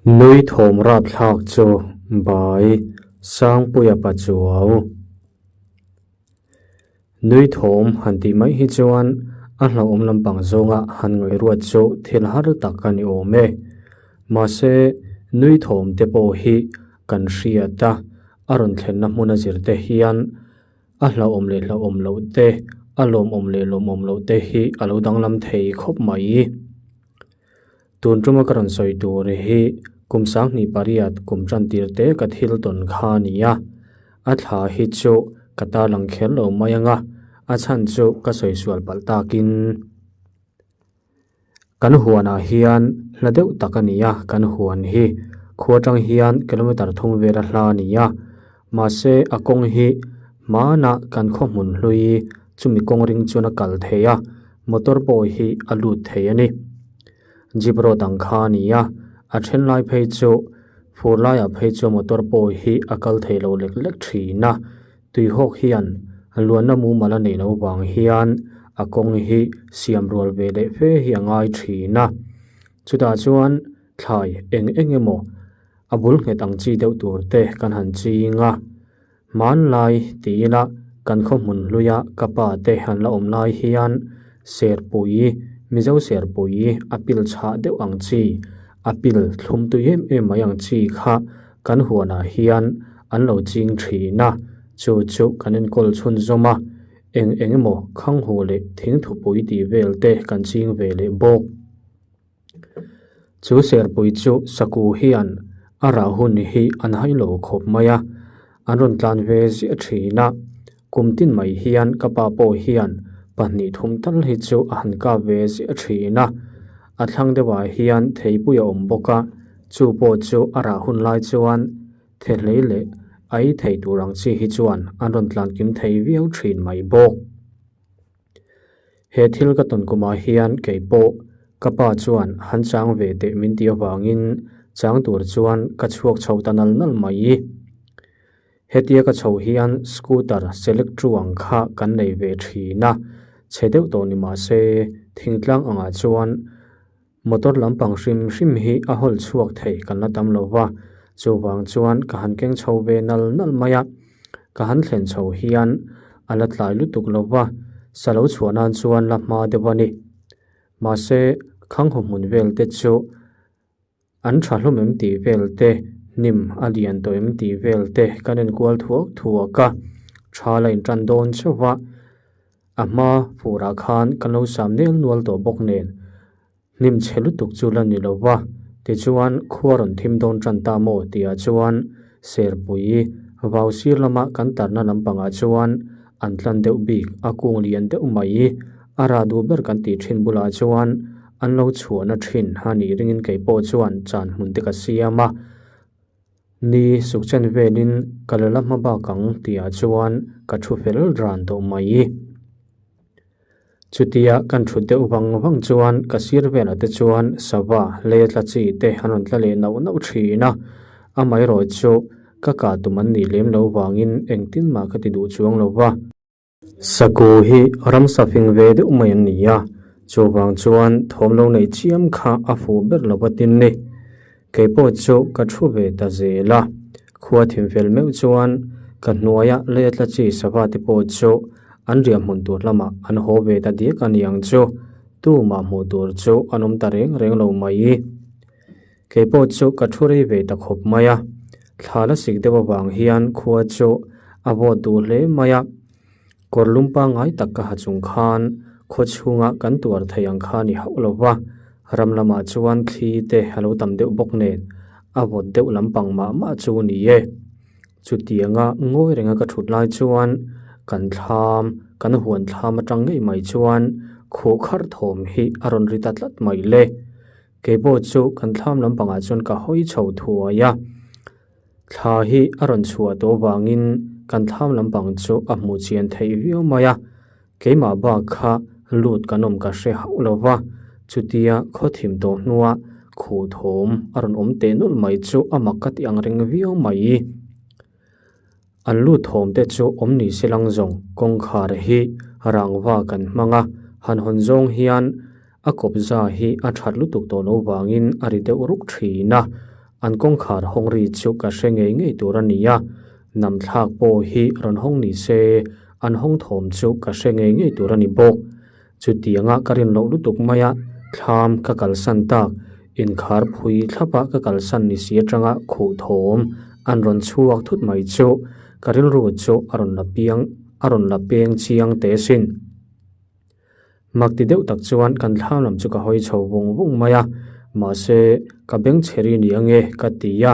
Nui thawm rapthlak chu Bai Sangpuia Pachuau. Nui thawm han tih mai hi chuan a hlauhawm lampang zawnga han ngaihruat chu thil har tak a ni awm e. Mahse, nui thawm te pawh hi kan hriat a, a rawn thlenna hmuna zir te hian a hlauhawm leh hlauhawm loh te, a lawmawm leh lawmawm loh te hi a lo danglam thei khawp mai. Tun tuma ka rawn sawi tur hi kum 28 kum tan tir te ka thil tawn kha a ni a, a thla hi chu ka tarlang kher lo mai ang a, a chhan chu ka sawi sual palh takin. Kan huanah hian hla deuh tak a ni a, kan huan hi khua tang hian kilometer thum vela hla a ni a, mahse a kawng hi hmanah kan khaw hmun hlui chumi kawng ring chuan a kal thei a, motor pawh hi a lut thei a ni. Jeep road ang kha a ni a, a then lai phei chu fur laiah phei chuan motor pawh hi a kal thei lo lek lek thin a, Tuihawk hian luanna mumal a neih loh vang hian a kawng hi siam rual ve leh fe hi a ngai thin a. Chutah chuan thlai eng eng emaw a bul nghet ang chi deuh tur te kan han ching a. Hmanlai ti ila kan khaw hmun hluia ka pa te han la awm lai hian serpui, Mizo serpui a pil chhah deuh ang chi, a pil thlum tui em em mai ang chi kha Kan huanah hian an lo ching thin a, chu chu kan enkawl chhunzawm a, eng eng emaw khanghu leh thingthupui tih vel te kan ching ve leh bawk. Chu serpui chu saku hian a rah hun hi an hai lo khawp mai a, an rawn tlan ve ziah thin a, kum tin mai hian ka pa pawh hian pahnih thum tal hi chu a han kap ve ziah thin a, a thlang deuhah hian theipui a awm bawk a, Chu pawh chu a rah hun lai chuan thehlei leh a ei thei tur ang chi hi chuan an rawn tlan kim thei viau thin mai bawk. He thil ka tawn kumah hian kei pawh ka pa chuan han chang ve teh min tih avangin chang tur chuan ka chhuak chho ta nal nal mai. Hetia ka chho hian scooter Selectro ang kha kan nei ve thin a, chhe deuh tawh ni mah se thingtlang angah chuan Motor lampang hrim hrim hi a hawl chhuak thei kan la tam lo va, chuvang chuan ka han keng chho ve nal nal mai a. Ka han thlen chho hian a la tlai lutuk lo va, sa lo chhuah nan chuan la hma deuh a ni. Mahse, khanghaw hmun vel te chu an tha hlawm em tih vel te, hnim a lian tawh em tih vel te kan enkual thuak thuak a, tha la intan dawn chauh va. A hma furah khan kan lo sam nel nual tawh bawk nen hnim chhe lutuk chu la ni lo va, tichuan khua rawn thim dawn tan ta maw tihah chuan Serpui vau sir lama kan tarna lampangah chuan an tlan deuh bik a kung lian deuh mai a rah duh ber kan tih thin bulah chuan an lo chhuahna thin a nih ringin kei pawh chuan chan hmun te ka siam a. Ni sukchen velin ka la la hma bak ang tihah chuan ka thu fel ran tawh mai. Chutia kan thut deuh vang vang chuan ka sir velah te chuan sava lei a tla chi te an rawn tla leh nauh nauh thin a, amaherawhchu ka kah tum an nih lem lo vangin engtin mah ka ti duh chuang lo va. Saku hi ramsa fing ve deuh mai an ni a, chuvang chuan thawm lo neih chiam kha a fuh ber lo va tin ni. Kei pawh chu ka thu ve ta zel a, khua thim fel meuh chuan ka hnuaia lei a tla chi sava te pawh chu an riah hmun tur lamah an haw ve ta diak a ni ang chu, tumah hmuh tur chu an awm ta reng reng lo mai. Kei pawh chu ka thu rei ve ta khawp mai a, thla la sik deuh avang hian khua chu a vawt duh hle mai a, kawr lum pangngai tak ka ha chung khan khaw chhunga kan tuar thei ang kha ni hauh lo va, ram lamah chuan thli te a lo tam deuh bawk nen a vawt deuh lampang mah mah chu ni e. Chutianga ngawi renga ka thut lai chuan kan thlam, kan huan thlam atang ngei mai chuan khuh kharh thawm hi a rawn ri ta tlat mai le. Kei pawh chu kan thlam lampangah chuan ka hawi chho thuai a, thla hi a rawn chhuah tawh vangin kan thlam lampang chu a hmuh chian theih viau mai a, keimah bak kha lut kan awm ka hre hauh lo va, chutia khaw thim tawh hnua khuh thawm a rawn awm teh nawlh mai chu a mak ka tih ang reng viau mai. An lut thawm te chu awm ni se lang zawng kawngkhar hi rangva kan hmang a, han hawn zawng hian a kawpza hi a that lutuk tawh lo vangin a ri deuh ruk thin a. An kawngkhar hawng ri chu ka hre ngei ngei tur a ni a, namthlak pawh hi rawn hawng ni se an hawng thawm chu ka hre ngei ngei tur a ni bawk. Chutianga ka rin loh lutuk mai a, thlam ka kalsan tak, inkhar phui thlapa ka kalsan ni si atanga khuh thawm an rawn chhuak thut mai chu ka rilru chu a rawn la piang a rawn la peng chiang teh sin. Mak ti deuh tak chuan kan thlam lam chu ka hawi chho vung vung mai a, mahse ka beng chhe ri ni ange ka ti a,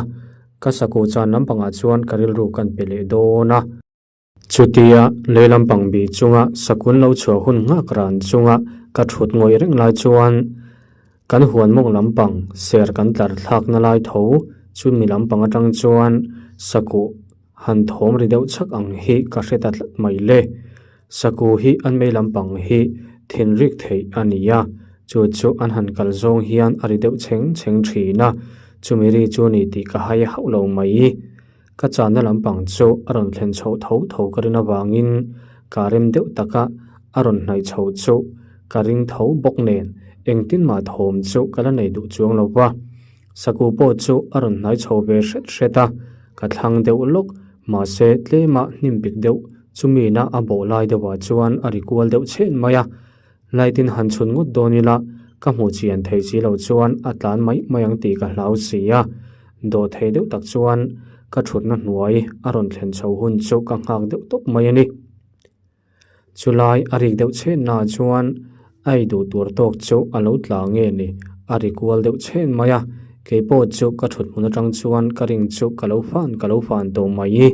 ka sakuh chan lampangah chuan ka rilru kan pe leh dawn a. Chutia lei lampang bih chunga sakun lo chhuah hun nghak ran chunga ka thut ngawih reng lai chuan kan huan mawng lampang ser kan tlar thlakna lai tho chumi lampang atang chuan sakuh han thawm ri deuh chhak ang hi ka hre ta tlat mai le. Saku hi an mei lampang hi thinrik theih a ni a, chu chu an han kal zawng hian a ri deuh chheng chheng thin a, chumi ri chu ni tih ka hai hauh lo mai. Ka channa lampang chu a rawn thlen chhoh tho tho ka rin avangin ka rem deuh taka a rawn hnaih chho chu ka ring tho bawk nen engtin mah thawm chu ka la nei duh chuang lo va. Saku pawh chu a rawn hnai chho ve hret hret a, ka thlang deuh lawk mahse tlema hnim bik deuh chumina a bawh lai deuhah chuan a ri kual deuh chhen mai a. Light in han chhun ngawt dawn ila ka hmuh chian thei si lo chuan a tlan mai mai ang tih ka hlau si a, dawh thei deuh tak chuan ka thutna hnuai a rawn thlen chho hun chu ka nghak deuh tawp mai a ni. Chulai a rik deuh chhen na chuan a ei duh tur tawk chu a lo tla nge ni a ri kual deuh chhen mai a, keipawh chu ka thut hmun atang chuan ka ring chu ka lo fan ka lo fan tawh mai.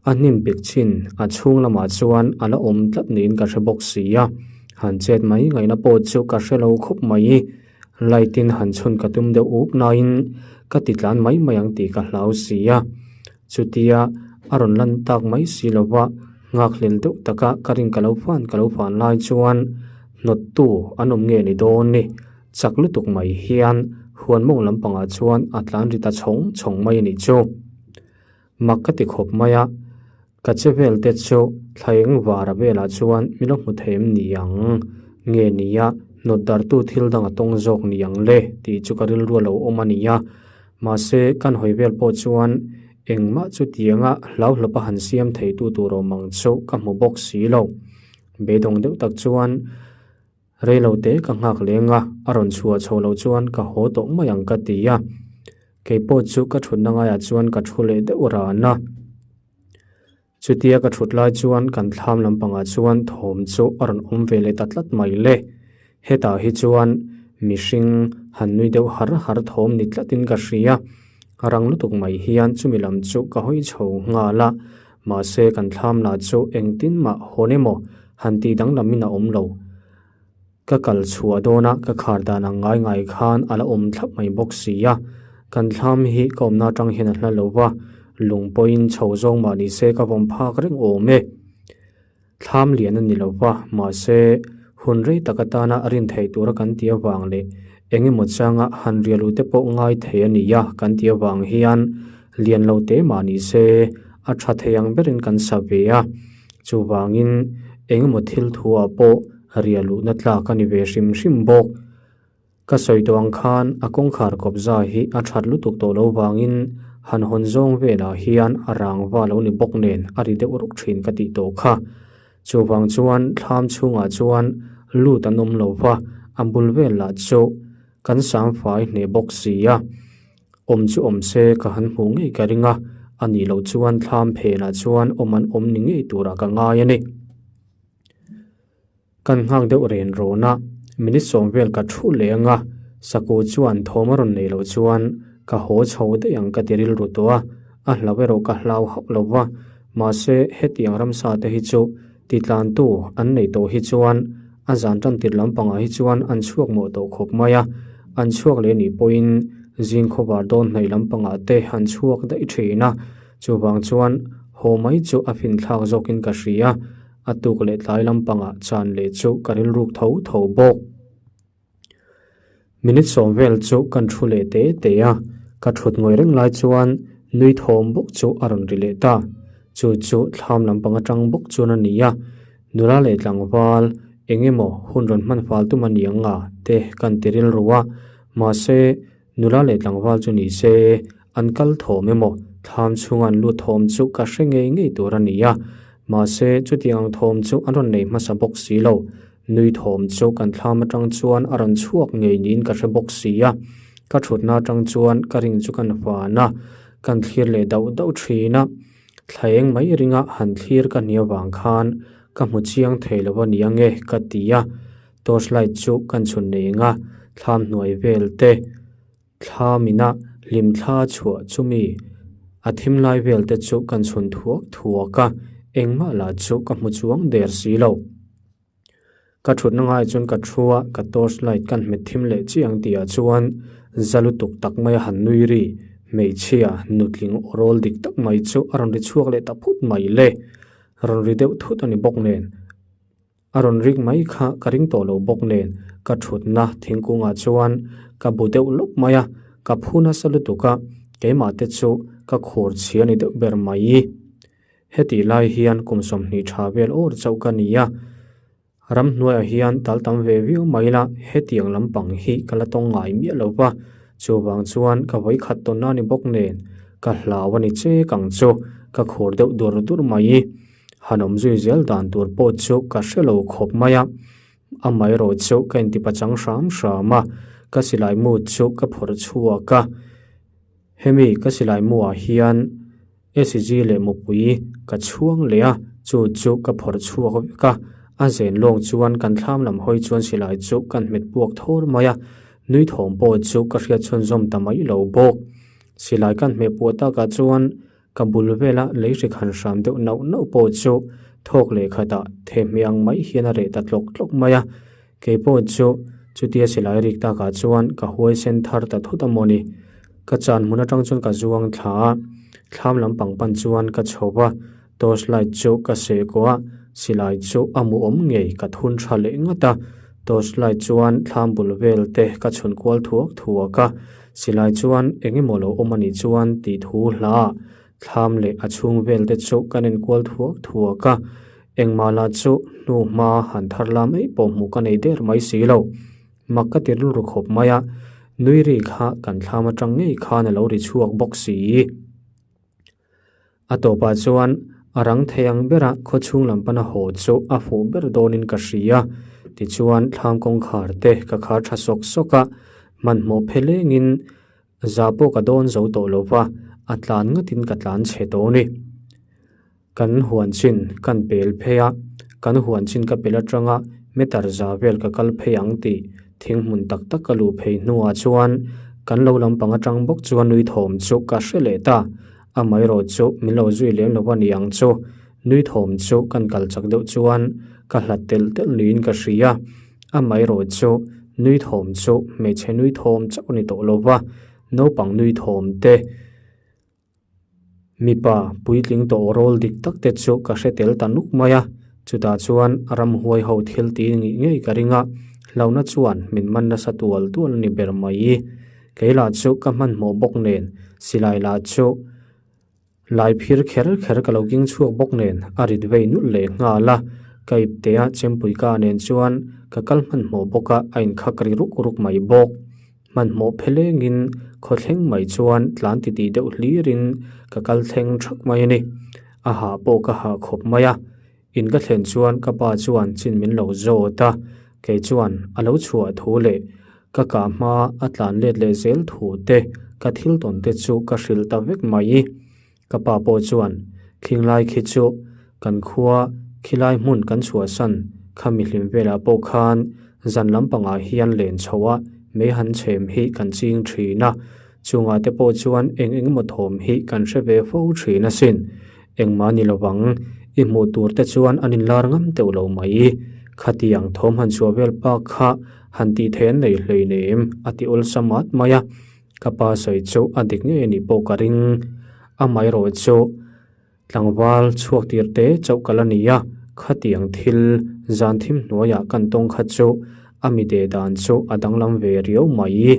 A hnim pik chin a chhung lamah chuan a la awm tlat niin ka hre bawk si a, han chet mai ngaihna pawh chu ka hre lo khawp mai. Light in han chhun ka tum deuh uk naiin ka ti tlan mai mai ang tih ka hlau si a. Chutia a rawn lan tak mai si lova nghakhlel deuh taka ka rin ka lo fan ka lo fan lai chuan hnawttu an awm nge ni dawn ni. Chak lutuk mai hian huan mawng lampangah chuan a tlan ri ta chhawng chhawng mai a nih chu. Mak ka ti khawp mai a, ka che vel te chu thla eng var a velah chuan mi lo hmu thei em ni ang? Nge nia hnawt dartu thil dang a tawng zawk ni ang le tih chu ka rilru a lo awm a ni a. Mahse, kan hawi vel pawh chuan engmah chu tianga hlauhlawp a han siam theitu tur awm ang chu ka hmu bawk si lo. Beidawng deuh tak chuan. Rei lo te ka nghak leng a, a rawn chhuah chho loh chuan ka haw tawh mai ang ka ti a. Kei pawh chu ka thutna ngaiah chuan ka thu leh deuh ran a. Chutia ka thut lai chuan kan thlam lampangah chuan thawm chu a rawn awm ve leh ta tlat mai le. Hetah hi chuan mihring han nui deuh har har thawm ni tlatin ka hria. A rang lutuk mai hian chumi lam chu ka hawi chho nghal a. Mahse kan thlam lah chu engtin mah hawn emaw han tih danglamin a awm lo. Ka kal chhuah dawna ka khar dan ang ngai ngai khan a la awm thlap mai bawk si a. Kan thlam hi ka awmna atang hian a hla lo va, lung pawhin chho zawng mah ni se ka vawm phak reng awm e. Thlam lian a ni lo va, mahse hun rei tak atana a rin theih tura kan tih avang leh eng emaw changa han rialu te pawh ngai thei a ni a kan tih avang hian lian lo te mah ni se a tha thei ang berin kan sa ve a. Chuvangin eng emaw thil thuah pawh rialuhna tlak a ni ve hrim hrim bawk. Ka sawi tawh ang khan a kawngkhar kawpza hi a that lutuk tawh lo vangin han hawn zawng velah hian a rangva lo ni bawk nen a ri deuh ruk thin ka tih tawh kha. Chuvang chuan thlam chhungah chuan lut an awm lo va, a bul vel lah chu kan sangfai hneh bawk si a. Awm chu awm se ka han hmuh ngei ka ring a, a nih loh chuan thlam phenah chuan awm an awm ni ngei turah ka ngai a ni. Kan nghak deuh ren rawn a, minute sawm vel ka thu leh ang a, Saku chuan thawm a rawn nei loh chuan ka haw chho daih ang ka ti rilru tawh a, a hlau erawh ka hlau hauh lo va, mahse hetiang ramsa te hi chu titlantu an nei tawh hi chuan a zan tan tir lampangah hi chuan an chhuak mawh tawh khawp mai a, an chhuak leh nih pawhin zing khawvar dawn hnaih lampangah te an chhuak daih thin a, chuvang chuan haw mai chu a finthlak zawkin ka hria. A tuk leh tlai lampangah chan leh chu ka rilruk tho tho bawk. Minute sawm vel chu kan thu leh te te a, ka thut ngawih reng lai chuan nui thawm bawk chu a rawn ri leh ta. Chu chu thlam lampang atang bawk chuan a ni a, nula leh tlangval eng emaw hun rawn hman fal tum a ni ang a te kan ti rilru a, mahse. Nula leh tlangval chu ni se, an kal thawm emaw, thlam chhunga an lut thawm chu ka hre ngei ngei tur a ni a. Mahse, chutiang ang thawm chu an rawn nei hmasa bawk si lo. Nui thawm chu kan thlam atang chuan a rawn chhuak ngei niin ka hre bawk si a. Ka thutna atang chuan ka ring chu kan van a, kan thlir leh dauh dauh thin a. Thla eng mai ringa han thlir ka hni avang khan ka hmu chiang thei lo a ni ange ka ti a. Torch light chu kan chhun nei ang a, thlam hnuai vel te, thlam ina hlim thla chhuah chumi a thim lai vel te chu kan chhun thuak thuak a, engmah lah chu ka hmu chuang der si lo. Ka thutna ngai chuan ka thu a, ka torch light kan hmet thim leh chiah ang tihah chuan za lutuk tak mai a han nui ri, hmeichhia nutling aw rawl dik tak mai chu a rawn ri chhuak leh ta phut mai le, rawn ri deuh thut a ni bawk nen. A rawn rik mai kha ka ring tawh lo bawk nen ka thutna thingkungah chuan ka bu deuh lawk mai a, ka phu nasa lutuk a, keimah te chu ka khur chhia ni deuh ber mai. Hetih lai hian kum 20 tha vel awr chauh ka ni a, ramhnuaiah hian tal tam ve viau mai la hetiang lampang hi ka la tawng ngai miah lo va, chuvang chuan ka vawikhat tawn a ni bawk nen ka hlau a ni chek ang chu ka khur deuh dur dur mai. Han awm zui zel dan tur pawh chu ka hre lo khawp mai a, amaherawh chu ka inti pachang hram hram a, ka silai mu chu ka phawrh chhuak a, hemi ka silai mu ah hian SG leh mupui ka chhuang leh a, chu chu ka phawrh chhuak vek a, a zen lawng chuan kan thlam lam hawi chuan silai chu kan hmet puak thawr mai a, nui thawm pawh chu ka hriat chhunzawm ta mai lo bawk. Silai kan hmeh puah takah chuan Ka bul vela lei hri khan hram deuh nauh nauh pawh chu thawk leh khatah thehmiang mai hian a reh ta tlawk tlawk mai a. Kei pawh chu chutia silai rik takah chuan ka huai sen thar ta thut a maw ni. Ka chan hmun atang chuan ka zuang thla a, thlam lampang pan chuan ka chho va, torch light chu ka seh kawh a, silai chu a mu awm ngei ka thun tha leh ngat a. Torch light chuan thlam bul vel te ka chhun kual thuak thuak a, Silai chuan eng emaw lo awm a nih chuan tih thu hla ah thlam leh a chhung vel te chu kan enkual thuak thuak a, engmah lah chu hnu hma han thar la mai pawh hmuh ka nei der mai si lo. Mak ka ti rilru khawp mai a, nui ri kha kan thlam atang ngei khan a lo ri chhuak bawk si. A tawpah chuan a rang thei ang bera khaw chhung lam pana haw chu a fuh ber dawnin ka hria. Tichuan thlam kawngkhar te ka khar tha sawk sawk a, hmanhmawh phe lengin za pawh ka dawn zo tawh lo va, a tlan ngatin ka tlan chhe tawh a ni. Kan huan chin kan pel phei a, kan huan chin ka pel atanga meter za vel ka kal phei ang tih thing hmun tak tak ka luh phei hnuah chuan kan lo lampang atang bawk chuan nui thawm chu ka hre leh ta. Amaherawh chu min lo zui lem lo a ni ang chu. Nui thawm chu kan kal chak deuh chuan ka hlat telh telh niin ka hria. Amaherawh chu nui thawm chu hmeichhe nui thawm chauh a ni tawh lo va, naupang nui thawm te, mipa puitling tawh rawl dik tak te chu ka hre tel ta nuk mai a. Chutah chuan ramhuai ho thil tih ngih ngei ka ring a, hlauhna chuan min man nasa tual tual a ni ber mai. Kei lah chu ka hmanhmawh bawk nen, silai lah chu lai phir kher kher ka lo king chhuak bawk nen a rit vei nulh leh nghal a. Ka iptea chempui ka nen chuan ka kal hmanhmawh bawk a, a inkhak ri ruk ruk mai bawk. Hmanhmawh phelengin khawthleng mai chuan tlan titih deuh hlirin ka kal thleng thak mai a ni. A hah pawh ka hah khawp mai a. In ka thlen chuan ka pa chuan chin min lo zawt a, kei chuan a lo chhuah thu leh ka kah hma a tlan let leh zel thu te ka thil tawn te chu ka hrilh ta vek mai. Ka pa pawh chuan khinglai khi chu kan khua khilai hmun kan chhuahsan kha mihlim velah pawh khan zan lampangah hian len chho a mei han chhem hi kan ching thin a, chungah te pawh chuan eng eng emaw thawm hi kan hre ve fo thin asin. Engmah ni lovang, i hmuh tur te chuan an inlar ngam teuh lo mai. Khatiang thawm han chhuah vel pak kha han tih theih an nei hleinem, a ti awlsam at mai a. Ka pa sawi chu a dik ngei a nih pawh ka ring. Amaherawh chu tlangval chhuak tir te chauh ka la ni a, khatiang thil zan thim hnuaiah kan tawng kha chu a mi deh dan chu a danglam ve riau mai.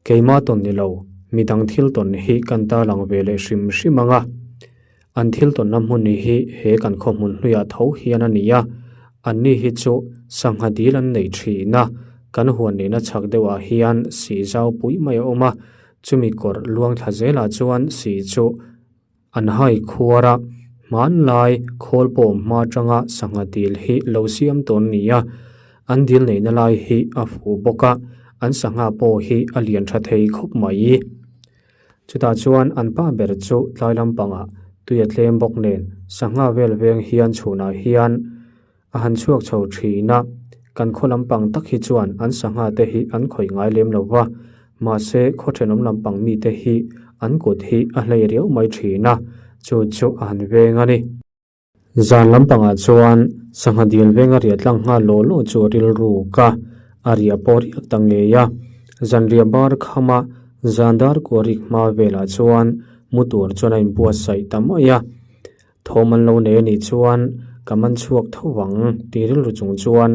Keimah tawn ni lo, midang thil tawn hi kan tarlang ve leh hrim hrim ang a. An thil tawnna hmun hi he kan khaw hmun hluiah tho hian a ni a, anni hi chu sangha dil an nei thin a. Kan huan nena chhak deuhah hian sih zau pui mai a awm a, chumi kawr luang thla zelah chuan sih chu an hai khuar a, hmanlai khawl pawh hma atanga sangha dil hi lo siam tawn ni a, an dil neihna lai hi a fuh bawk a, an sangha pawh hi a lian tha thei khawp mai. Chutah chuan an pa ber chu tlai lampangah tui a tlem bawk nen sangha vel veng hian chhunah hian A han chhuak chho thin a, kan khaw lampang tak hi chuan an sangha te hi an khawih ngai lem lo va, mahse khaw thenawm lampang mite hi an kut hi a hlei riau mai thin a, chu chu a han veng a ni. Zan lampangah chuan sangha dil venga riah tlang nghal law law chu a rilru ka, a riah pawh riak ta ngei a. Zanriah bar khama zan dar kua rik hma velah chuan mu tur chuan a inbuatsaih ta mai a. Thawm an lo nei a nih chuan ka man chhuak tho vang tih rilru chung chuan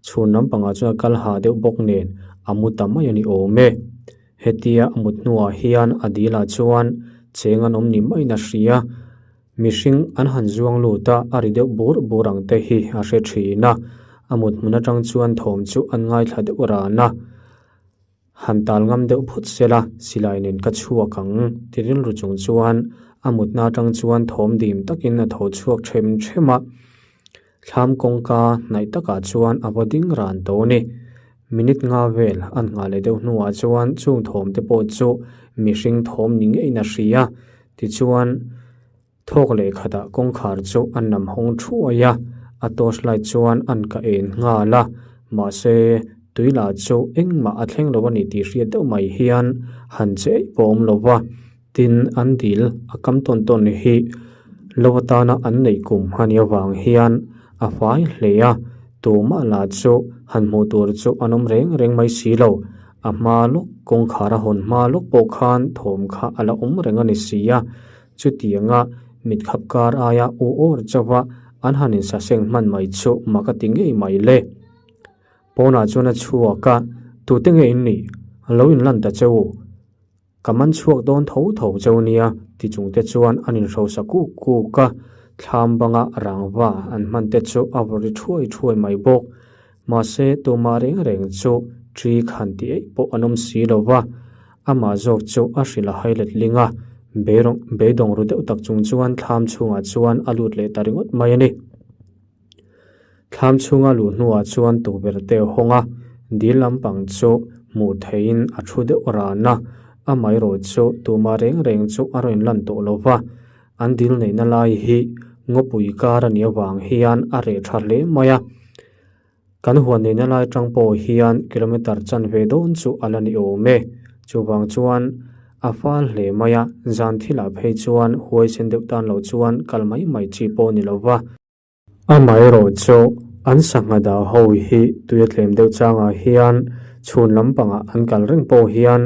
chhun lampangah chuan a kal ha deuh bawk nen a mu ta mai a ni awm e. Hetia a mut hnuah hian a dilah chuan cheng an awm ni maiin a hria. Mihring an han zuang lut a, a ri deuh bur bur ang te hi a hre thin a. A mut hmun atang chuan thawm chu an ngaithla deuh ran a. Han tal ngam deuh phawt se la, silai nen ka chhuak ang, ti rilru chung chuan a mutna atang chuan thawm dim takin a tho chhuak them them a. Thlam kawngka hnaih takah chuan a va ding ran tawh a ni. Minute nga vel an nghah leh deuh hnuah chuan chung thawm te pawh chu mihring thawm ni ngeiin a hria. Tichuan. Thawk leh khatah kawngkhar chu a nam hawng thuai a, a torch light chuan an ka en nghal a, mahse tui lah chu engmah a thleng lo a ni tih hriat deuh mai hian han che eih pawh a awm lo va, tin an dil a kam tawn tawn hi lo atana an neih kum a nih avang hian a fai hle a, tumah lah chu han hmuh tur chu an awm reng reng mai si lo, a hma lawk kawngkhar a hawn hma lawk pawh khan thawm kha a la awm reng a ni si a. Chutianga mit khap kar aia u awr chauha an han insaseng hman mai chu mak a ti ngei mai le. Pawnah chuan a chhuak a, Tute nge in nih? Lo inlan ta che u. Ka man chhuak dawn tho tho cheu nia ti chungte chuan an inhrosa kuk kuk a, thlam banga rangva an hman te chu a vawri thuai thuai mai bawk. Mahse tumah reng reng chu ṭi khan ti eih pawh an awm si lo va. Amah zawk chu a hrilh a hai letling a, beidawng ru deuh tak chung chuan thlam chhungah chuan a lut leh ta ringawt mai a ni. Thlam chhunga luh hnuah chuan tukverh te a hawng a, dil lampang chu hmuh theihin a thu deuh ran a, amaherawh chu tumah reng reng chu a rawn lan tawh lo va, an dil neihna lai hi ngawpui kar a nih avang hian a reh tha hle mai a. Kan huan neihna lai tang pawh hian kilometer chanve dawn chu a la ni awm e. Chuvang chuan a fal hle mai a, zan thilah phei chuan huaisen deuh tan lo chuan kal mai mai chi pawh ni lo va. Amaherawhchu an sangha dah ho hi tui a tlem deuh changah hian chhun lampangah an kal reng pawh hian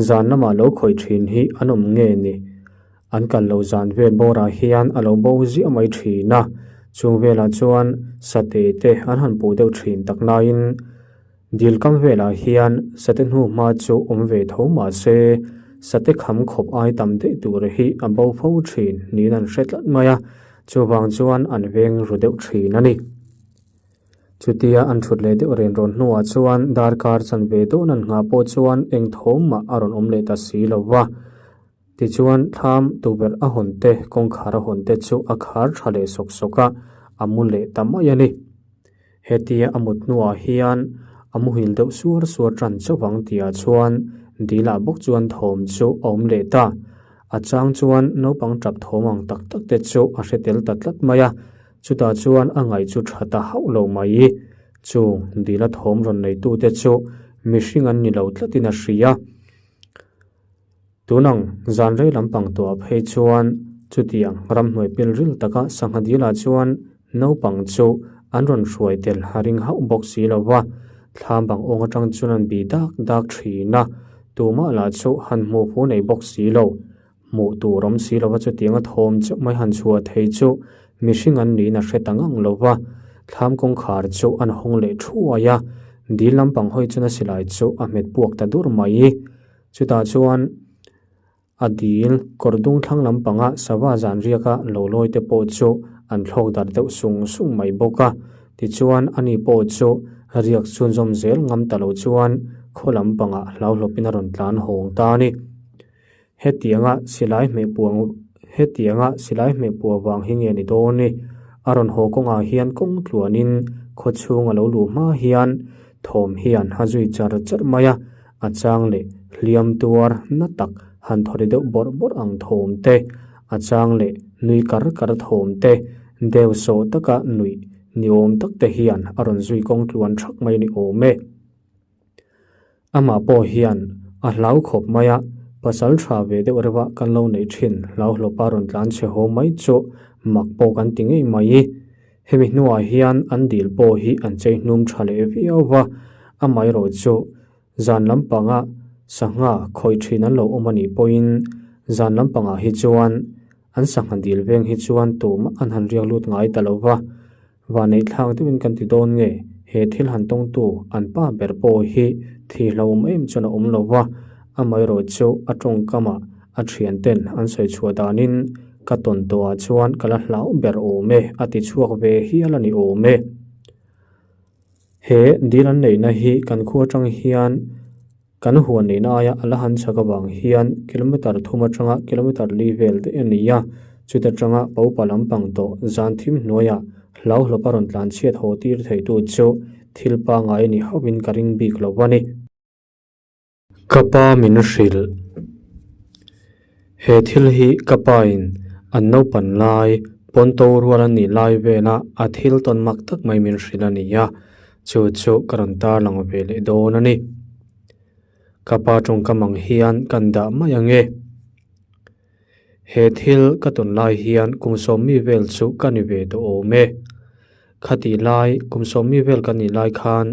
zan lamah lo khawih thin hi an awm nge ni? An kal lo zan vel bawrah hian a lo bo ziah mai thin a, chung velah chuan sate te an han puh deuh thin tak naiin dil kam velah hian sate hnu hma chu awm ve tho mah se sate kham khawp ai tam daih tur hi a bo fo thin niin an hre tlat mai a, chuvang chuan an veng ru deuh thin a ni. Chutia an thut leh deuh ren rawn hnuah chuan darkar chanve dawn an nghah pawh chuan eng thawm mah a rawn awm leh ta si lo va. Tichuan, thlam tukverh a hawn te, kawngkhar a hawn te chu a khar tha leh sawk sawk a, a mu leh ta mai a ni. Hetia a mut hnuah hian a muhil deuh suar suar tan chauh ang tihah chuan dilah bawk chuan thawm chu a awm leh ta. A chang chuan naupang tap thawm ang tak tak te chu a hre tel ta tlat mai a, chutah chuan a ngaih chu tha ta hauh lo mai. Chung dila thawm rawn neitute chu mihring an ni lo tlatin a hria. Tunang zan rei lampang tuah phei chuan chutiang ramhnuai pil ril taka sangha dilah chuan naupang chu an rawn hruai tel a ring hauh bawk si lo va, thlam bang awng atang chuan an bih dak dak thin a, tumah lah chu han hmuh fu nei bawk si lo. Hmuh tur awm si lova chutianga thawm chauh mai han chhuah thei chu mihring an niin a hre ta ngang lo va, thlam kawngkhar chu an hawng leh thuai a, dil lampang hawi chuan a silai chu a hmet puak ta dur mai. Chutah chuan a dil kawr dung thlang lampanga sava zan riaka lo lawi te pawh chu an thlawk darh deuh sung sung mai bawk a. Tichuan ani pawh chu Riak chhunzawm zel ngam ta lo chuan khaw lam pangah hlauhlawpin a rawn tlan hawng ta a ni. Hetianga silai hmeh puang hetianga silai hmeh puah vang hi nge ni dawn ni? A rawn haw kawngah hian kawng tluanin khaw chhung a lo luh hma hian thawm hian a zui char char mai a, a chang leh hliam tuar na tak han thaw ri deuh bawrh bawrh ang thawm te, a chang leh nui kar kar thawm te, deu sawh taka nuih ni awm tak te hian a rawn zui kawng tluan thak mai ni awm e. Amah pawh hian a hlau khawp mai a, pasal tha ve deuh reuh a kan lo neih thin hlau hlawpa rawn tlan chhe haw mai chu mak pawh kan ti ngei mai. Hemi hnuah hian an dil pawh hi an chei hnum tha leh viau va, amaherawh chu zan lampanga sangha khawih thin an lo awm a nih pawhin zan lampangah hi chuan an sangha dil veng hi chuan tumah an han riak lut ngai ta lo va. Vanneih thlak deuhin kan ti dawn nge, he thil han tawngtu an pa ber pawh hi thi hlauhawm em chuan a awm lo va, amaherawh chu a tawngkamah a thianten an sawi chhuah danin ka tawn tawhah chuan ka la hlau ber awm e a ti chhuak ve hial a ni awm e. He dil an neihna hi kan khua atang hian Kan huan neihna aia a la han chak avang hian kilometre thum atanga kilometre li vel daih a ni a, chuta tanga paupa lampang tawh zan thim hnuaiah hlauhlawp a rawn tlan chhiat haw tir theitu chu thil pangngai a ni hauhin ka ring bik lo a ni. Ka pa min hrilh. He thil hi ka pain an naupan lai, pawnto rual a nih lai vela a thil tawn mak tak mai min hrilh a ni a, chu chu ka rawn tarlang ve leh dawn a ni. Ka pa tawngkam ang hian kan dah mai ang e. He thil ka tawn lai hian kum sawmmi vel chu ka ni ve tawh awm e. Khatih lai, kum sawmmi vel kan nih lai khan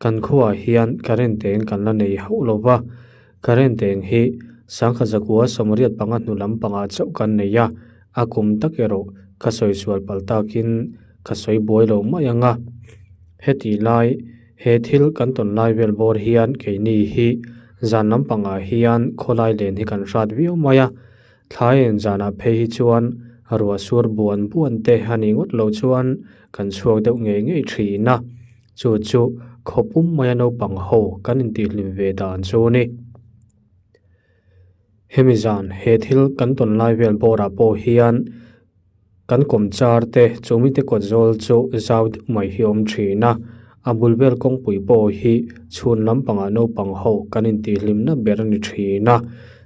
kan khuaah hian current eng kan la nei hauh lo va, current eng hi sangkhat zakua sawmriat panga hnu lampangah chauh kan nei a, a kum tak erawh ka sawi sual palh takin ka sawi buai lo mai ang a. Hetih lai, he thil kan tawn lai vel bawr hian keini hi zan lampangah hian khawlai len hi kan hrat viau mai a, Thlai en zanah phei hi chuan ruah sur buan buan te a nih ngawt loh chuan kan chhuak deuh ngei ngei thin a, chu chu khaw pum maia naupang ho kan intihhlim ve dan chu a ni. Hemi zan he thil kan tawn lai vel bawrah pawh hian Kan kawmchar te chu mite kawt zawl chu zau deuh mai hi a awm thin a, a bul vel kawngpui pawh hi chhun lampangah naupang ho kan intihhlimna ber a ni thin a,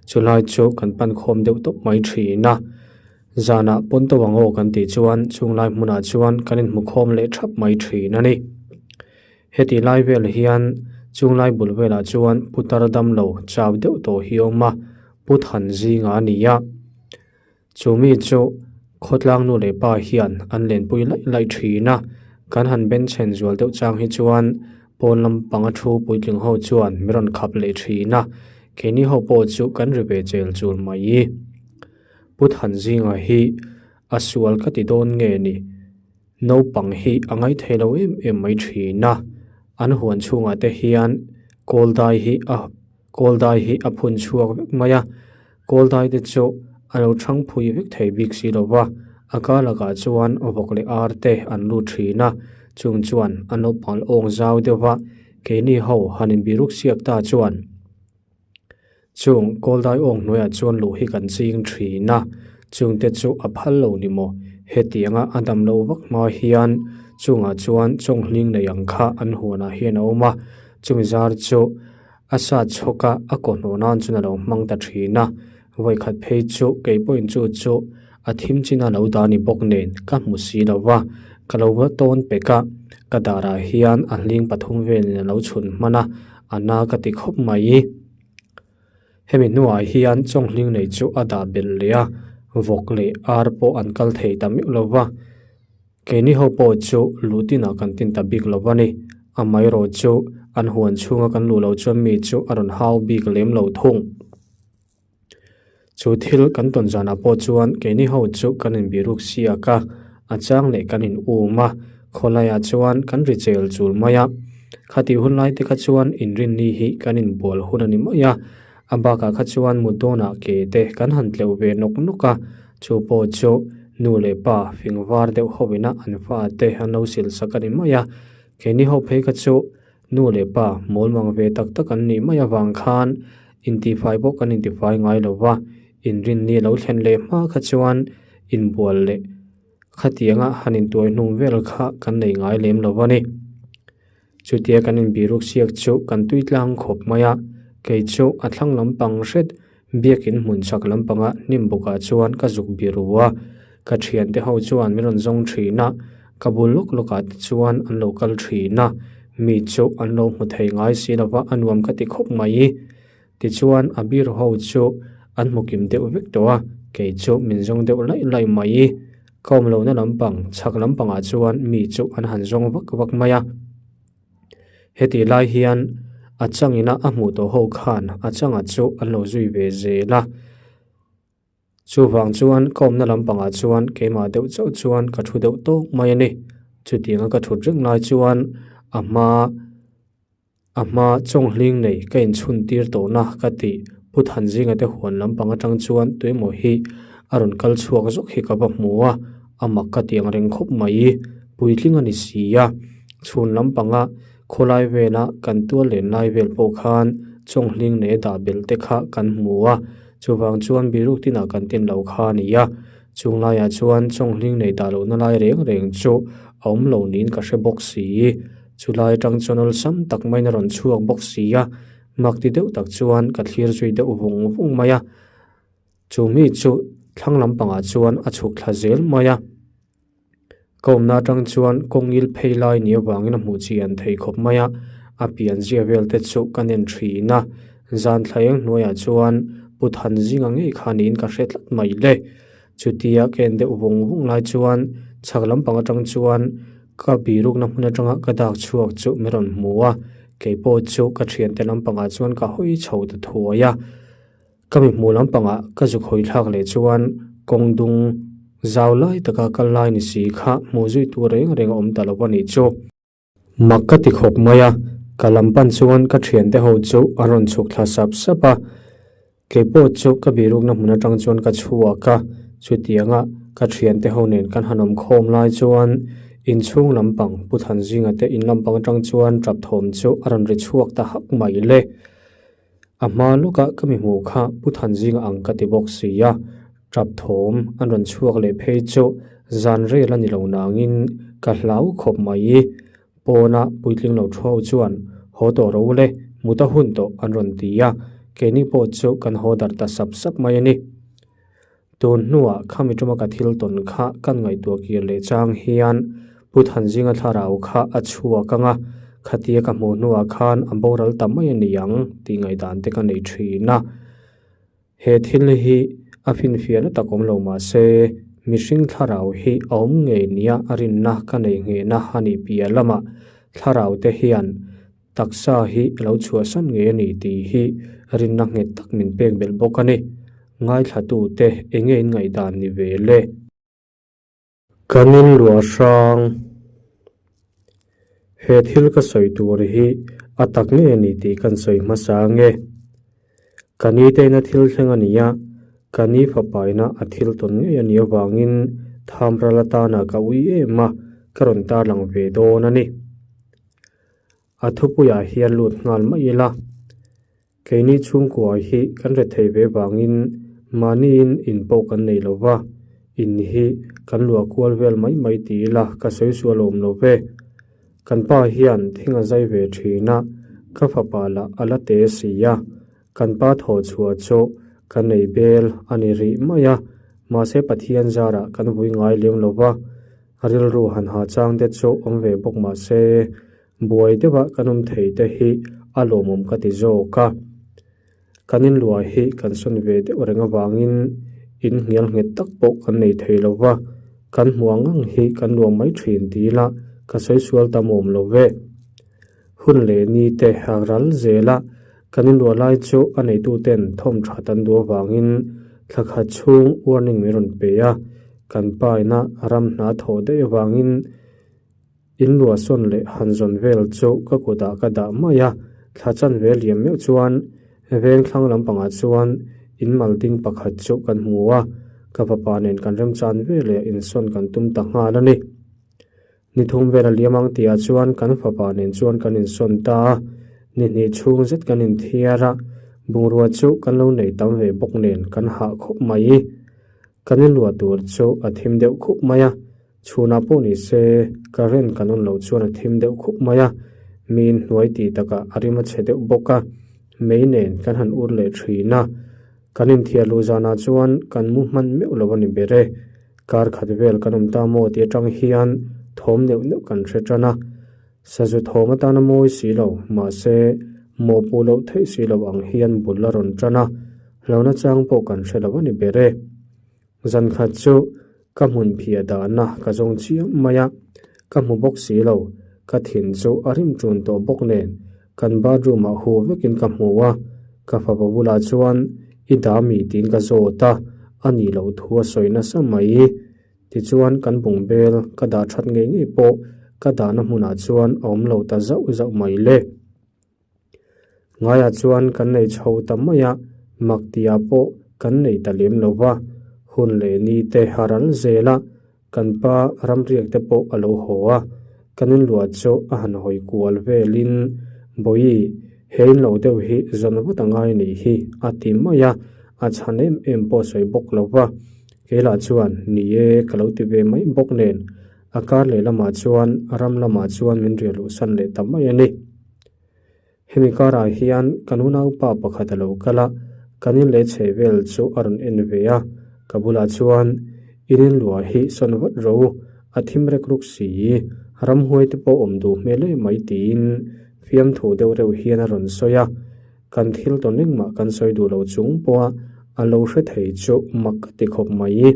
chulai chu kan pan khawm deuh tawp mai thin a. Zanah pawn to ang aw kan tih chuan chunglai hmunah chuan kan inhmu khawm leh thap mai thin a ni. Heti lai vel hian chunglai bul velah chuan putar damlo chau deuh tawh hi a awm a, pu than zingah a ni a. Chu mi chu khawtlang nu leh pa hian an lenpui laih laih thin a, kan han ben chhen zual deuh chang hi chuan pawn lampanga thu puitling ho chuan mi rawn khap leh thin a, keini ho pawh chu kan ri ve chel chul mai. Pu Thanzinga hi a sual ka ti dawn nge ni? Naupang hi a ngaithei lo em em mai thin a, an huan chhungah te hian kawl dai hi a kawl dai hi a phun chhuak vek mai a, kawl dai te chu a lo thang phui vek thei bik si lo va, a kar lakah chuan vawk leh ar te an lut thin a, chung chuan an lo pal awng zau deuh va, keini ho han inbiruk siak ta chuan. Chung Kawldai awng hnuaiah chuan luh hi kan ching thin a, chungte chu a phal lo ni maw? Hetianga a dam loh vak hma hian chungah chuan chawnghling nei ang kha an huanah hian a awm a, chumi zar chu a sat chhawk a, a kaw hnawh nan chuan a lo hmang ta thin a, vawikhat phei chu kei pawhin chu chu a thim chin a lo dah ni bawk nen ka hmu si lo va, ka lo va tawn pek a, ka darah hian a hling pathum velin a lo chhun hman a, a na ka ti khawp mai. Hemi hnuah hian chawnghling nei chu a dah belh leh a, vawk leh ar pawh an kal thei ta meuh lo va. Keini ho pawh chu luh tinah kan tin ta bik lo va ni. Amaherawh chu an huan chhunga kan luh loh chuan mi chu a rawn hau bik lem lo thung. Chu thil kan tawn zanah pawh chuan keini ho chu kan inbiruk siak a, a chang leh kan in um a, khawlaiah chuan kan ri chel chul mai a. Khatih hun lai te kha chuan inrinni hi kan inbual hun a ni mai a, a bakah kha chuan mut dawnah ke te kan han tleuh ve nawk nawk a, chu pawh chu nu leh pa fing var deuh ho ina an fa te an lo sil sak a ni mai a, keini ho phei kha chu. Nu leh pa mawl mang ve tak tak an nih mai avang khan intihfai pawh kan intifai ngai lo va, inrinni lo thlen leh hma kha chuan inbual leh khatianga han intuai hnung vel kha kan nei ngai lem lo a ni. Chutia kan inbiruk siak chu kan tui tlang khawp mai a, kei chu a thlang lampang hret biakin hmun chak lampanga hnim bawkah chuan ka zuk biru a, ka thiante ho chuan min rawn zawng thin a, ka bul lawk lawkah te chuan an lo kal thin a, mi chu an lo hmu thei ngai si lova a nuam ka ti khawp mai. Tichuan a biru ho chu an hmu kim deuh vek tawh a, kei chu min zawng deuh laih laih mai. Ka awm lohna lampang, chhak lampangah chuan mi chu an han zawng vak vak mai a. Hetih lai hian a changina a hmuh tawh ho khan a changa chu an lo zui ve zel a. Chuvang chuan ka awmna lampangah chuan keimah deuh chauh chuan ka thu deuh tawk mai a ni. Chutianga ka thut reng lai chuan a hma. A hma chawnghling nei ka inchhun tir tawhna ka tih Pu Thanzinga te huan lampang atang chuan tuemaw hi a rawn kal chhuak zawk hi ka va hmu a, a mak ka tih ang reng khawp mai. Puitling a ni si a, chhun lampanga khawlai vela kan tual len lai vel pawh khan chawnghling nei a dah belh te kha kan hmu a, chuvang chuan biruk tinah kan tin lo kha a ni a, chung laiah chuan chawnghling nei dah lohna lai reng reng chu a awm lo niin ka hre bawk si. Chulai atang chuan awlsam tak maiin a rawn chhuak bawk si a, mak ti deuh tak chuan ka thlir zui deuh vung vung mai a. Chu mi chu thlang lampangah chuan a chhuk thla zel mai a. Ka awmna atang chuan kawngil phei lai ni avangin a hmuh chi an thei khawp mai a, a pian zia vel te chu ka nen thin a. Zan thla eng hnuaiah chuan Pu Thanzinga ngei kha niin ka hre tlat mai le. Chutia ka en deuh vung vung lai chuan chhak lampang atang chuan ka birukna hmun atanga ka dak chhuak chu min rawn hmu a, kei pawh chu ka thiante lampangah chuan ka hawi chho ta thuai a. Ka mi hmuh lampangah ka zuk hawi thlak leh chuan kawng dung zau lai taka kal lai ni si kha hmuh zui tur reng reng a awm ta lo a nih chu. Mak ka ti khawp mai a, ka lam pan chuan ka thiante ho chu an rawn chhuk thla sap sap a. Kei pawh chu ka birukna hmun atang chuan ka chhuak a, chutianga ka thiante ho nen kan han awm khawm lai chuan inchhung lampang Pu Thanzinga te in lampang atang chuan tap thawm chu a rawn ri chhuak ta hak mai le. A hma lawka ka mi hmuh kha Pu Thanzinga ang ka ti bawk si a, tap thawm an rawn chhuak leh phei chu zan rel a ni lo nangin ka hlau khawp mai. Pawna puitling lo thu ho chuan haw tawh ro le, mut a hun tawh an rawn ti a, keini pawh chu kan haw darh ta sap sap mai a ni. Tun hnuah khami tuma ka thil tawn kha kan ngaihtuah kir leh chang hian Pu Thanzinga thlarau kha a chhuak ang a, khatia ka hmuh hnuah khan a boral ta mai a ni ang tih ngaihdan te ka nei thin a. He thil hi a finfiahna tak awm lo mah se, mihring thlarau hi a awm ngei nia a rinna ka nei nghehna a nih piah lamah thlarau te hian taksa hi a lo chhuahsan ngei a ni tih hi rinna nghet tak min pek belh bawk a ni. Ngaithlatute eng nge in ngaihdan ni ve le? Kan inluah hrang. He thil ka sawi tur hi a tak ngei a ni tih kan sawi hmasa ange. Ka ni teina thil thleng a ni a, ka ni fapaina a thil tawn ngei a nih avangin thamral atana ka ui em a, ka rawn tarlang ve dawn a ni. A thupuiah hian lut nghal mai ila. Keini chhungkua hi kan rethei ve vangin mahniin in pawh kan nei lo va, in hi kan luah kual vel mai mai ti ila ka sawi sual awm lo ve. Kan pa hian thing a zai ve thin a, ka fapa lah a la te si a, kan pa thawh chhuah chu ka nei bel a ni rih mai a, mahse Pathian zarah kan vui ngai lem lo va, rilru han ha chang te chu awm ve bawk mahse Buai deuha kan awm thei te hi a lawmawm ka ti zawk a. Kan inluah hi kan sawn ve deuh reng avangin in hnial nghet tak pawh kan nei thei lo va, kan hmuh ang ang hi kan luah mai thin ti ila ka sawi sual tam awm lo ve. Hun leh ni te a ral zel a, kan inluah lai chu a neituten thawm that an duh avangin thla khat chhung warning min rawn pe a, kan paina ram hna thawh daih avangin In luahsawn leh han zawn vel chu ka kutah ka dah mai a, thla chanve liam meuh chuan veng thlang lampangah chuan in mal ding pakhat chu kan hmu a, ka fapa nen kan remchan veleh insawn kan tum ta nghal a ni. Ni thum vel a liam ang tihah chuan kan fapa nen chuan kan insawn ta a, ni hnih chhung zet kan inthiar a, bungrua chu kan lo nei tam ve bawk nen kan hah khawp mai. Kan inluah tur chu a thim deuh khup mai a, chhunah pawh ni se current kan on loh chuan a thim deuh khup mai a, mi inhnuai tih takah a rim a chhe deuh bawk a, mei nen kan han ur leh thin a. Kan inthiar luh zanah chuan kan mu hman meuh lo a ni ber e. Kar khat vel kan awm ta maw tih atang hian thawm neuh neuh kan hre tan a. Sazu thawm atana mawi si lo, mahse mawhpuh loh theih si lo ang hian bul a rawn tan a, hlauhna chang pawh kan hre lo a ni ber e. Zan khat chu ka hmun phiah dahna ka zawng chiam mai a, ka hmu bawk si lo, ka thin chu a rim ṭun tawh bawk nen kan bathroom ah huh vekin ka hmu a, ka fapa bulah chuan i dah mi tiin ka zawt a, a nih loh thu a sawi nasa mai. Tichuan kan bungbel ka dah that ngei ngei pawh ka dahna hmunah chuan a awm lo ta zauh zauh mai le. Ngaiah chuan kan nei chho ta mai a, mak tihah pawh kan nei ta lem lo va, hun leh ni te a ral zel a, kan pa ramriak te pawh a lo haw a, kan inluah chu a han hawi kual velin, Bawihi, he inlo deuh hi zawn vat a ngai nih hi, a ti mai a, a chhan em em pawh sawi bawk lo va, keilah chuan ni e ka lo ti ve mai bawk nen, a kar lehlamah chuan ram lamah chuan min riah luhsan leh ta mai a ni. Hemi karah hian kan unaupa pakhat a lo kal a, kan in leh chheh vel chu a rawn en ve a, ka bulah chuan in inluah hi sawn vat ro, a thim rek ruk si, ramhuai te pawh awm duh hmel em mai tiin fiamthu deuh reuh hian a rawn sawi a, kan thil tawn engmah kan sawi duh lo chung pawha a lo hre thei chu mak ka ti khawp mai.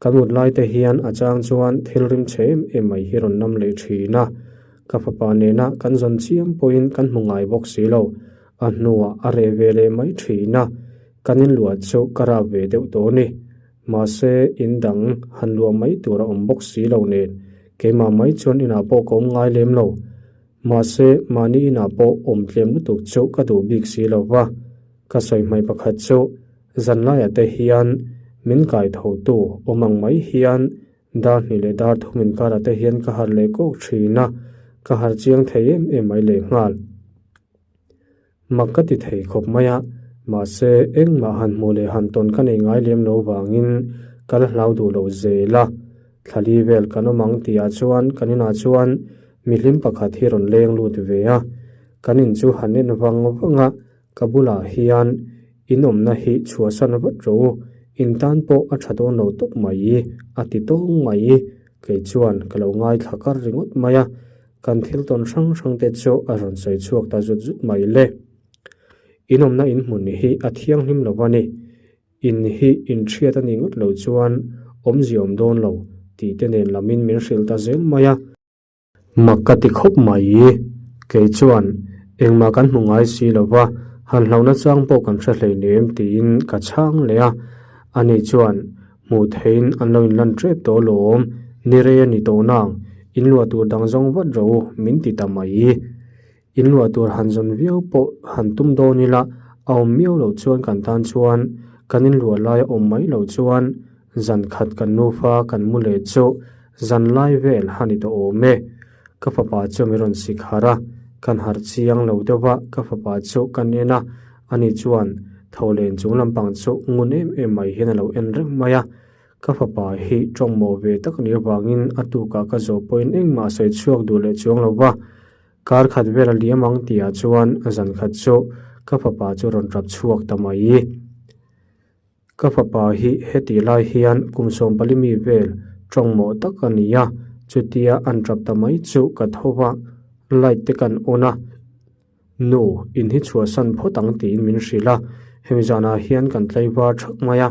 Ka mut lai te hian a chang chuan thil rim chhe em em mai hi rawn nam leh thin a, ka fapa nena kan zawn chiam pawhin kan hmu ngai bawk si lo, a hnuah a reh ve leh mai thin a, kan inluah chu ka rap ve deuh tawh a ni. Mahse, in dang han luah mai tur a awm bawk si lo nen, keimah mai chuan inah pawh ka awm ngai lem lo. Mahse, mahni inah pawh awm tlem lutuk chu ka duh bik si lo va, ka sawi hmai pakhat chu Zanlaiah te hian min kai thotu awm ang mai hian dar hnih leh dar thum inkarah te hian ka harh leh kawk thin a, ka harh chiang thei em em mai leh nghal. Mak ka ti thei khawp mai a, mahse engmah han hmuh leh han tawn ka nei ngai lem lo vangin ka la hlau duh lo zel a. Thlali vel kan awm ang tihah chuan kan inah chuan mihlim pakhat hi rawn leng lut ve a, kan in chu han en vang vang a, Ka bulah hian in awmna hi chhuahsan vat rawh u, in tan pawh a tha dawn lo tawp mai, a ti tawng mai. Kei chuan ka lo ngaithla kar ringawt mai a, kan thil tawn hrang hrang te chu a rawn sawi chhuak ta zut zut mai le. In awmna in hmun hi a thianghlim lo a ni, in hi in hriat a nih ngawt lo chuan awmzia awm dawn lo tih te nen lamin min hrilh ta zel mai a. Mak ka ti khawp mai. Kei chuan, Engmah kan hmu ngai si lo va, han hlauhna chang pawh kan hre hleinem tiin ka chhang leh a. Ani chuan, Hmuh theiin an lo inlan tep tawh alawm, ni rei a ni tawh nang, inluah tur dang zawng vat rawh u, min ti ta mai. Inluah tur han zawn viau pawh han tum dawn ila, a awm miau loh chuan kan tan chuan kan inluah lai a awm mai loh chuan zan khat kan nufa kan mu leh chu zan lai vel a ni tawh awm e. Ka fapa chu mi rawn sik harh a, kan harh chiang lo deuh va, ka fapa chu kan en a, ani chuan tho len chung lampang chu ngun em em mai hian a lo en reng mai a. Ka fapa hi tawngmawh ve tak a nih avangin a tukah ka zawh pawhin engmah sawi chhuak duh leh chuang lo va, kar khat vel a liam ang tihah chuan zan khat chu ka fapa chu rawn tap chhuak ta mai. Ka fapa hi hetih lai hian kum 14 mi vel tawngmawh tak a ni a, chutia an tap ta mai chu ka tho va, light te kan on a. Nu, in hi chhuahsan phawt ang tiin min hrilh a, hemi zanah hian kan tlaivar thak mai a,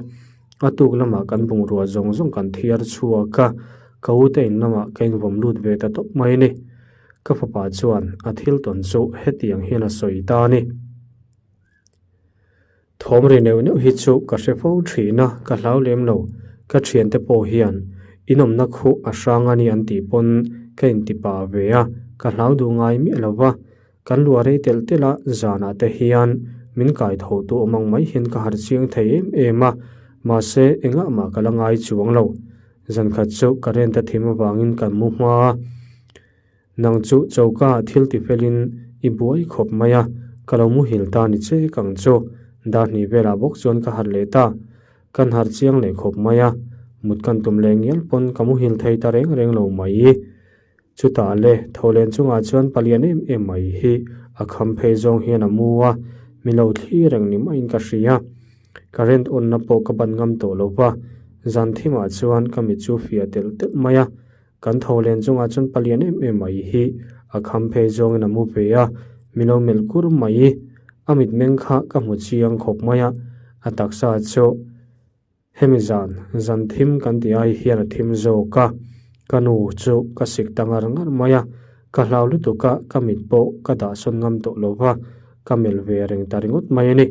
a tuk lamah kan bungrua zawng zawng kan thiar chhuak a, ka u te in lamah ka invawm lut ve ta tawp mai a ni. Ka fapa chuan a thil tawn chu hetiang hian a sawi ta a ni. Thawm ri neuh neuh hi chu ka hre fo thin a, ka hlau lem lo. Ka thiante pawh hian inawmna khuh a hrang a ni an tih pawn ka inti pah ve a, ka hlau duh ngai miah lo va. Kan luah rei telh telh a, zanah te hian min kai tho tu awm ang mai hian ka harh chiang thei em em a, mahse engah mah ka la ngai chuang lo. Zankhat chu current a thim avangin kan mu hma a. Nang chu choka ah thil ti felin i buai khawp mai a, ka lo muhil ta ni che kang chu. Dar hnih velah bawk chuan ka harh leh ta. Kan harh chiang leh khawp mai a, mut kan tum leh ngial pawn ka muhil thei ta reng reng lo mai. Chutah le, Tholen chungah chuan palian em em mai hi a kham phei zawng hian a mu a, mi lo thli reng ni maiin ka hria. Current on na pawh ka ban ngam tawh lo va, zan thimah chuan ka mit chu fiah telh telh mai a. Kan Tholen chungah chuan palian em em mai hi a kham phei zawngin a mu ve a, mi lo melh kur mai. A mitmeng kha ka hmu chiang khawp mai a, a taksa chu. Hemi zan, zan thim kan tih ai hian a thim zawk a, ka nu chu ka sik ta ngar ngar mai a, ka hlau lutuk a, ka mit pawh ka dah sawn ngam tawh lo va, ka melh ve reng ta ringawt mai a ni.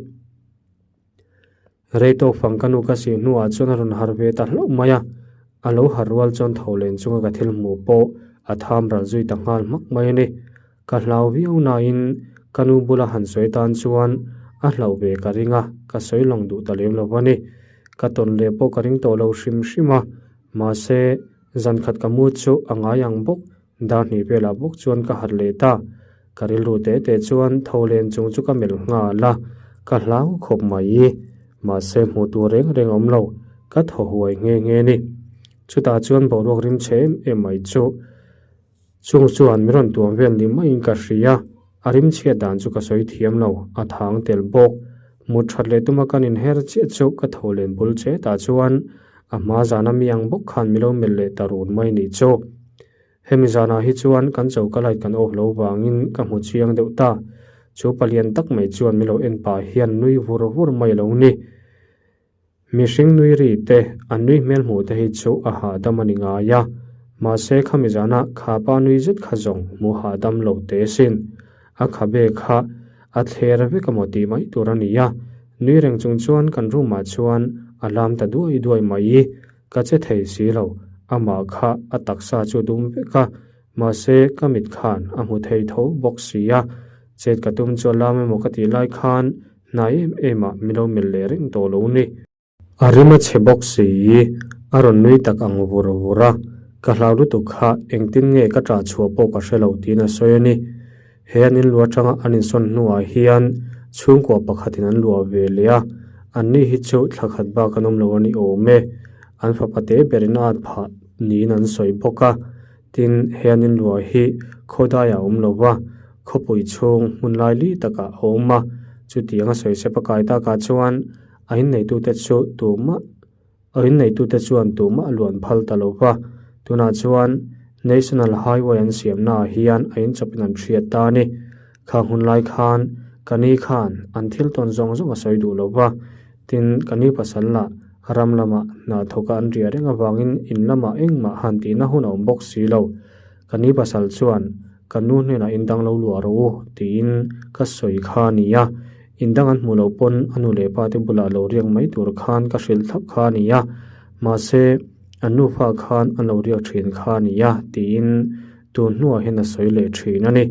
Rei tawk fang ka nu ka sih hnuah chuan a rawn harh ve ta hlauh mai a, a lo harh rual chuan tho len chunga ka thil hmuh pawh a tham ral zui ta nghal hmak mai a ni. Ka hlau viau nain ka nu bula han sawi tan chuan a hlauh ve ka ring a, ka sawi lang duh ta lem lo a ni. Ka tawn leh pawh ka ring tawh lo hrim hrim a, mahse zan khat ka mu chu a ngai ang bawk, dar hnih velah bawk chuan ka harh leh ta. Ka rilru te te chuan tho len chung chu ka melh nghal a, ka hlau khawp mai. Mahse hmuh tur reng reng awm lo, ka thaw huai nghe nghe a ni. Chutah chuan boruak rim chhe em em mai chu. Chung chuan mi rawn tuam vel ni maiin ka hria, a rimchhiat dan chu ka sawi thiam lo, a thang tel bawk. Mut that leh tuma kan inher chiah chu ka tho len bul che tah chuan a hma zana mi ang bawk khan mi lo melh leh ta run mai nih chu. Hemi zanah hi chuan kan choka light kan off lo vangin ka hmu chiang deuh ta. Chu palian tak mai chuan mi lo en pah hian nui vur vur mai lo ni. Mihring nui ri te, an nui hmel hmuh te hi chu a hahdam a ni ngai a, mahse khami zana kha pa nui zet kha zawng hmuh hahdam lo teh sin. A khabe kha a thler vek amaw tih mai tur a ni a, nui reng chung chuan kan room ah chuan a lam ta duai duai mai. Ka che thei si lo, amah kha a taksa chu dum vek a, mahse ka mit khan a hmu thei tho bawk si a, chet ka tum chu a lam emaw ka tih lai khan Hnai em em ah mi lo melh leh reng tawh lo ni. A rim a chhe bawk si i, a rawn nui tak ang vur vur a, ka hlau lutuk kha engtin nge ka ṭah chhuah pawh ka hre lo tiin a sawi a ni. He an inluah aṭanga an insawn hnuah hian chhungkua pakhatin an luah ve leh a, anni hi chu thla khat bak an awm lo a ni awm e. An fapa te berin a at phah niin an sawi bawk a, Tin, he an inluah hi khawdaiah a awm lo va, khawpui chhung hmun lai li takah a awm a. Chutiang a sawi sep a kai takah chuan a inneitute chu tumah a inneitute chuan tumah a luan phal ta lo va. Tunah chuan National Highway an siamnaah hian a inchawpin an hriat ta a ni. Kha hun lai khan ka ni khan an thil tawn zawng zawng a sawi duh lo va, tin ka ni pasal lah ram lamah hna thawka an riah reng avangin in lamah engmah han tihna hun a awm bawk si lo. Ka ni pasal chuan ka nu hnenah in dang lo luah rawh u tiin ka sawi kha a ni a, in dang an hmuh loh pawn a nu leh pa te bulah lo riak mai tur khan ka hrilh thlap kha a ni a, mahse an nufa khan an lo riak thin kha a ni a tiin tun hnuah hian a sawi leh thin a ni.